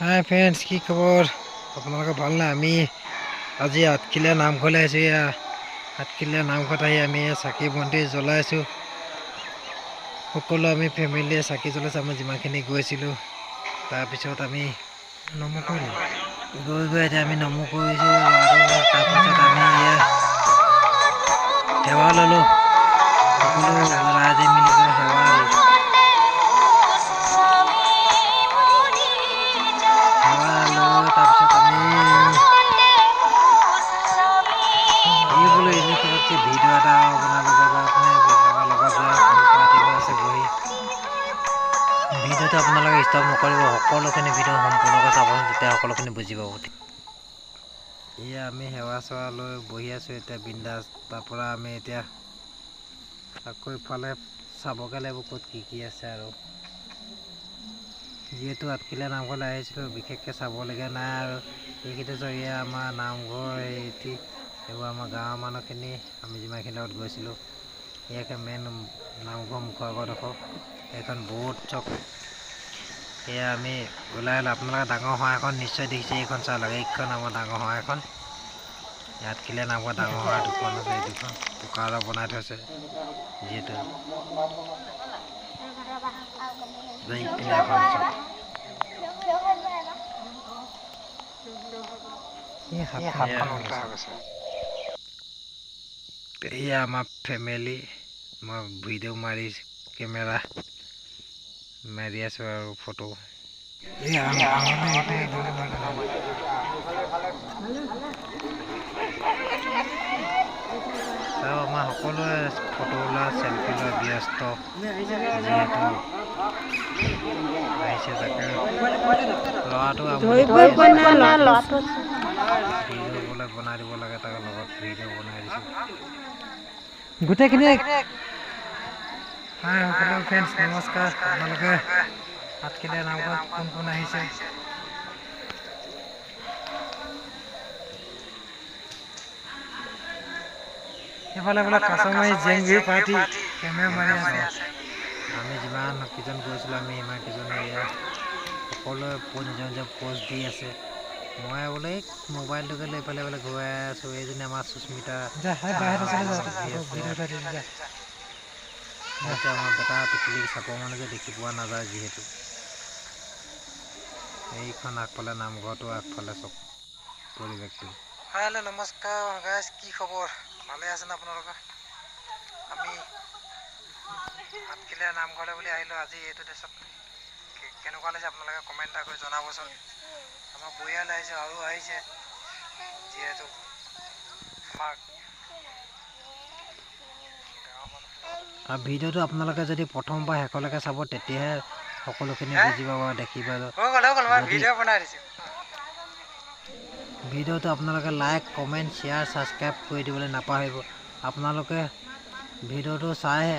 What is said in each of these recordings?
হাই friends, কি খবৰ আপোনালোকৰ? ভাল নাই? আমি আজি আঠখিলীয়া নামঘৰলৈ আহিছোঁ। এয়া আঠখিলীয়া নামঘৰত আহি আমি চাকি বন্তি জ্বলাইছোঁ। সকলো আমি ফেমিলিয়ে চাকি জ্বলাইছোঁ। আমি যিমানখিনি গৈছিলোঁ, তাৰপিছত আমি নমো কৰিলোঁ। গৈ গৈ এতিয়া আমি নমো কৰিছোঁ আৰু তাৰপাছত আমি এয়া সেৱা ল'লোঁ। সকলো ৰাইজে মিলি গৈ সেৱা সেৱা লৈ তাৰপিছত আমি এই বোলো এনেই কিবাকে ভিডিঅ' এটা বনালোঁ। বাবা আপুনি আমাৰ লগত পাতিব আছে বহি। ভিডিঅ'টো আপোনালোকে ষ্টপ নকৰিব, সকলোখিনি ভিডিঅ' সম্পূৰ্ণকৈ চাবচোন, তেতিয়া সকলোখিনি বুজি পাব। এয়া আমি সেৱা চেৱা লৈ বহি আছোঁ এতিয়া বিন্দাছ। তাৰপৰা আমি এতিয়া আকৌ ইফালে চাবগৈ লাগিব ক'ত কি কি আছে। আৰু যিহেতু আঠখিলীয়া নামঘৰলৈ আহিছিলোঁ, বিশেষকৈ চাবলগীয়া নাই। আৰু এইকেইটা চাওক, এয়া আমাৰ নামঘৰ, এইটি এইবোৰ আমাৰ গাঁৱৰ মানুহখিনি, আমি যিমানখিনিৰ লগত গৈছিলোঁ। ইয়াকে মেইন নামঘৰ মুখৰ আগৰ ডোখৰ এইখন বহুত চক। এয়া আমি ওলাই আহিলোঁ। আপোনালোকে ডাঙৰ শৰাই নিশ্চয় দেখিছে, এইখন চাব লাগে। এইখন আমাৰ ডাঙৰ শৰাইখন, আঠখিলীয়া নামঘৰ ডাঙৰ শৰাই দুখন আছে। এই দুখন পকাৰে বনাই থৈছে যিহেতু। ইপিনে এখন চাওক। এয়া আমাৰ ফেমিলি। মই ভিডিঅ' মাৰি কেমেৰা মাৰি আছোঁ আৰু ফটো। চাওক, আমাৰ সকলোৱে ফটো লোৱা, চেলফি লোৱা ব্যস্ত। যিহেতু আহিছে, তাকে ল'ৰাটো ভিডিঅ' বোলে বনাই দিব লাগে, তাৰ লগত ভিডিঅ' বনাই দিছোঁ গোটেইখিনি। হাই সকলো ফ্ৰেণ্ডছ, নমস্কাৰ। আপোনালোকে আঠখিলীয়া নামঘৰত কোন কোন আহিছে? এইফালে বোলে কাছমাৰী জেং বিহু পাৰ্টি কেমেৰা মাৰি আছে। আমি যিমান কেইজন গৈছিলোঁ, আমি ইমান কেইজনে এয়া সকলোৱে নিজৰ নিজৰ প'জ দি আছে। মই বোলে মোবাইলটোকে লৈ পেলাই বোলে ঘূৰাই আছোঁ। এইজনী আমাৰ সুস্মিতা, এতিয়া আমাৰ বেটা টিকলি চাপৰ মানুহ যে দেখি পোৱা নাযায় যিহেতু। এইখন আগফালে নামঘৰটো, আগফালে চব পৰিৱেশটো। হাই হেল্ল' নমস্কাৰ গাইজ, কি খবৰ? ভালে আছেনে আপোনালোকৰ? আমি আঠখিলীয়া নামঘৰলৈ বুলি আহিলোঁ আজি এইটো দেশত। কেনেকুৱা লাগিছে আপোনালোকে কমেণ্ট এটা কৰি জনাবচোন। আমাৰ পৰিয়াল আহিছে আৰু আহিছে যিহেতু আমাৰ আৰু ভিডিঅ'টো আপোনালোকে যদি প্ৰথমৰ পৰা শেষলৈকে চাব, তেতিয়াহে সকলোখিনি বুজি পাব, দেখি পাব। ভিডিঅ'টো আপোনালোকে লাইক, কমেণ্ট, শ্বেয়াৰ, ছাবস্ক্ৰাইব কৰি দিবলৈ নাপাহৰিব। আপোনালোকে ভিডিঅ'টো চাইহে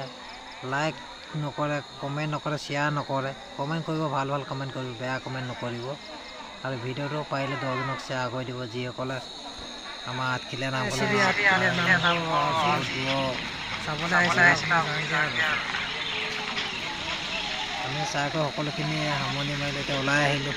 লাইক নকৰে, কমেণ্ট নকৰে, শ্বেয়াৰ নকৰে। কমেণ্ট কৰিব, ভাল ভাল কমেণ্ট কৰিব, বেয়া কমেণ্ট নকৰিব। আৰু ভিডিঅ'টো পাৰিলে 10জনক শ্বেয়াৰ কৰি দিব, যিসকলে আমাৰ আঠখিলীয়া নামঘৰলৈ চাবলৈ আহিছে। আমি চাই কৰি সকলোখিনি সামৰণি মাৰিলোঁ, এতিয়া ওলাই আহিলোঁ।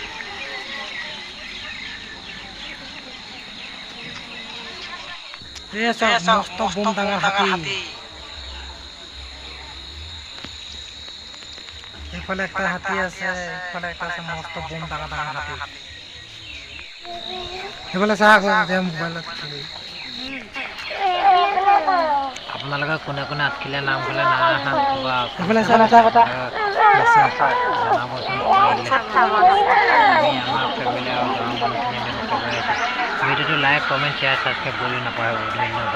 এইফালে একটা হাতী আছে, এইফালে একটা আছে, মস্ত বোম ডাঙৰ ডাঙৰ হাতী। সেইফালে চাহ মোবাইলত। আপোনালোকে কোনে কোনে আঠখিলীয়া নামঘৰলৈ নাই অহা বা জনাবচোন পাৰিলে। আমি আমাৰ ফেমিলি আৰু গাঁৱৰ মানুহখিনি আমি সকলোৱে আহিছোঁ। ভিডিঅ'টো লাইক, কমেণ্ট, শ্বেয়াৰ, ছাবস্ক্ৰাইব কৰি নাপাহৰিব। ধন্যবাদ।